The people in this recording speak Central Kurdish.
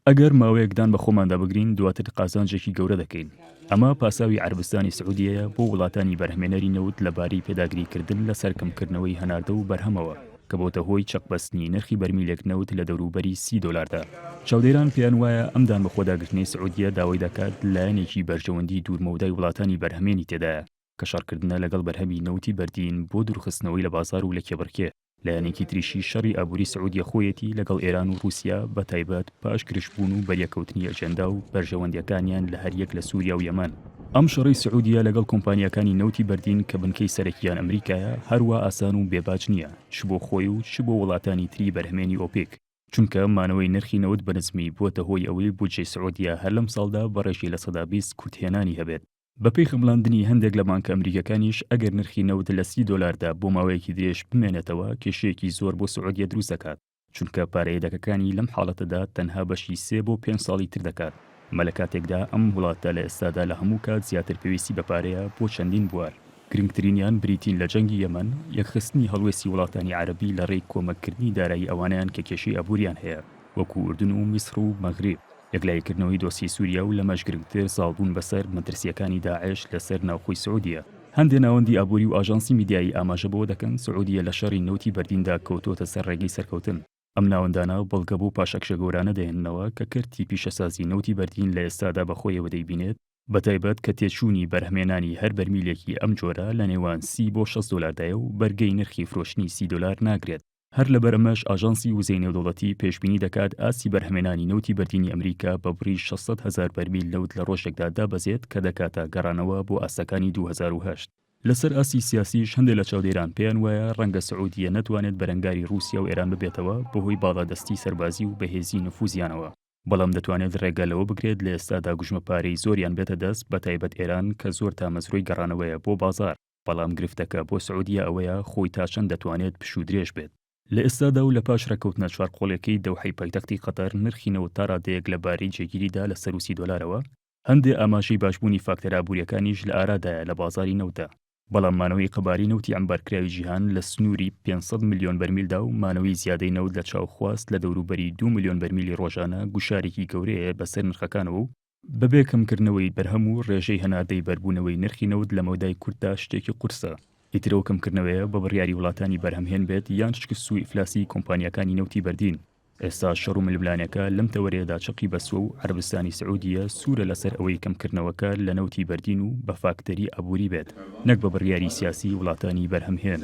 ئەگەر ماوەیەک دان بە خۆماندا بگرین دواتر قازانجێکی گەورە دەکەین. ئەمە پاساوی عەرەبستانی سعودیەیە بۆ وڵاتانی بەرهەمێنەری نەوت لە بارەی پێداگریکردن لەسەر کەمکردنەوەی هەناردە و بەرهەمەوە کە بۆتە هۆی چەقبەستنی نرخی بەرمیلێک نەوت لە دەوروبەری 30 دۆلاردا. چاودێران پێیان وایە ئەم دانبەخۆداگرتنەی سعودیە داوای دەکات لایەنێکی بەرژەوەندی دوورمەودای وڵاتانی بەرهەمێنی تێدایە کە شەڕکردنە لەگەڵ بەرهەمی نەوتی بەردین بۆ دوورخستنەوەی لە بازاڕ و لە کێبڕکێ. لایەنێکی تریشی شەڕی ئابووری سعودیە خۆیەتی لەگەڵ ئێران و ڕووسیا بە تایبەت پاش گرژبوون و بەریەککەوتنی ئەجێندا و بەرژەوەندییەکانیان لە هەریەک لە سووریا و یەمەن. ئەم شەڕەی سعودیە لەگەڵ کۆمپانیاکانی نەوتی بەردین کە بنکەی سەرەکییان ئەمریکایە هەروا ئاسان و بێ باج نییە چ بۆ خۆی و چ بۆ وڵاتانی تری بەرهەمێنی ئۆپیک، چونکە مانەوەی نرخی نەوت بە نزمی بووەتە هۆی ئەوەی بودجەی سعودیە هەر لەمساڵدا بە ڕێژەی 20% کورتهێنانی هەبێت. بەپێی خەمڵاندنی هەندێک لە بانکە ئەمریکیەکانیش، ئەگەر نرخی نەوت لە 30 دۆلاردا بۆ ماوەیەکی درێژ بمێنێتەوە، کێشەیەکی زۆر بۆ سعودیە دروست دەکات، چونکە پارە یەدەکەکانی لەم حاڵەتەدا تەنها بەشی سێ بۆ پێنج ساڵی تر دەکات، ئەمە لە کاتێکدا ئەم وڵاتە لە ئێستادا لە هەموو کات زیاتر پێویستی بە پارەیە بۆ چەندین بوار، گرنگترینیان بریتین لە جەنگی یەمەن، یەکخستنی هەڵوێستی وڵاتانی عەرەبی لە ڕێی کۆمەککردنی دارایی ئەوانەیان کە کێشەی ئابووریان هەیە، وەکو ئوردن و میسڕ و مەغریب. یەکلاییکردنەوەی دۆسیەی سووریا و لەمەش گرنگتر زاڵبوون بەسەر مەترسییەکانی داعش لەسەر ناوخۆی سعودیە. هەندێ ناوەندی ئابووری و ئاژانسی میدیایی ئاماژە بەوە دەکەن سعودیە لە شەڕی نەوتی بەردیندا کەوتووەتە سەر ڕێگەی سەرکەوتن. ئەم ناوەندانە بەڵگە بۆ پاشەکشە گەورانە دەهێننەوە کە کەرتی پیشەسازی نەوتی بەردین لە ئێستادا بەخۆیەوە دەیبینێت، بەتایبەت کە تێچوونی بەرهەمێنانی هەر بەرمیلێکی ئەم جۆرە لە نێوان 30 بۆ 60 دۆلاردایە و بەرگەی نرخی فرۆشتنی 30 دۆلار ناگرێت. هەر لەبەر ئەمەش ئاژانسی وزەی نێودەوڵەتی پێشبینی دەکات ئاستی بەرهەمێنانی نەوتی بەردینی ئەمریکا بە بڕی 600 هەزار بەرمیل نەوت لە ڕۆژێکدا دابەزێت کە دەکاتە گەڕانەوە بۆ ئاستەکانی 2008. لەسەر ئاستی سیاسیش هەندێک لە چاودێران پێیان وایە ڕەنگە سعودیە نەتوانێت بەرەنگاری ڕووسیا و ئێران ببێتەوە بەهۆی باڵادەستی سەربازی و بەهێزی نفوزیانەوە، بەڵام دەتوانێت ڕێگە لەوە بگرێت لە ئێستادا گوژمە پارەی زۆریان بێتە دەست بەتایبەت ئێران کە زۆر تامەزرۆی گەڕانەوەیە بۆ بازاڕ. بەڵام گرفتەکە بۆ سعودیە ئەوەیە خۆی تا چەند دەتوانێت پشوو درێژ بێت. لە ئێستادا و لە پاش ڕێککەوتنە چوارقۆڵیەکەی دەوحەی پایتەختی قەتەر نرخی نەوت تا ڕادەیەک لە بارەی جێگیریدا لە سەروو سی دۆلارەوە، هەندێ ئاماژەی باشبوونی فاکتەرە ئابووریەکانیش لە ئارادایە لە بازاڕی نەوتدا، بەڵام مانەوەی قەبارەی نەوتی عەمبارکراوی جیهان لە سنووری 500 ملیۆن بەرمیلدا و مانەوەی زیادەی نەوت لە چاو خواست لە دەوروبەری دوو ملیۆن بەرمیلی ڕۆژانە گوشارێکی گەورەیە بەسەر نرخەکانەوە و بەبێ کەمکردنەوەی بەرهەم و ڕێژەی هەناردەی بەربوونەوەی نرخی نەوت لە مەودای کورتدا شتێکی قورسە، ئیتر ئەو کەمکردنەوەیە بە بڕیاری وڵاتانی بەرهەمهێن بێت یان شکست و ئیفلاسی کۆمپانیاکانی نەوتی بەردین. ئێستا شەڕ و ململانێکە لەم تەوەرەیەدا چەقی بەستووە و عەرەبستانی سعودیە سوورە لەسەر ئەوەی کەمکردنەوەکە لە نەوتی بەردین و بە فاکتەری ئابووری بێت نەک بە بڕیاری سیاسی وڵاتانی بەرهەمهێن.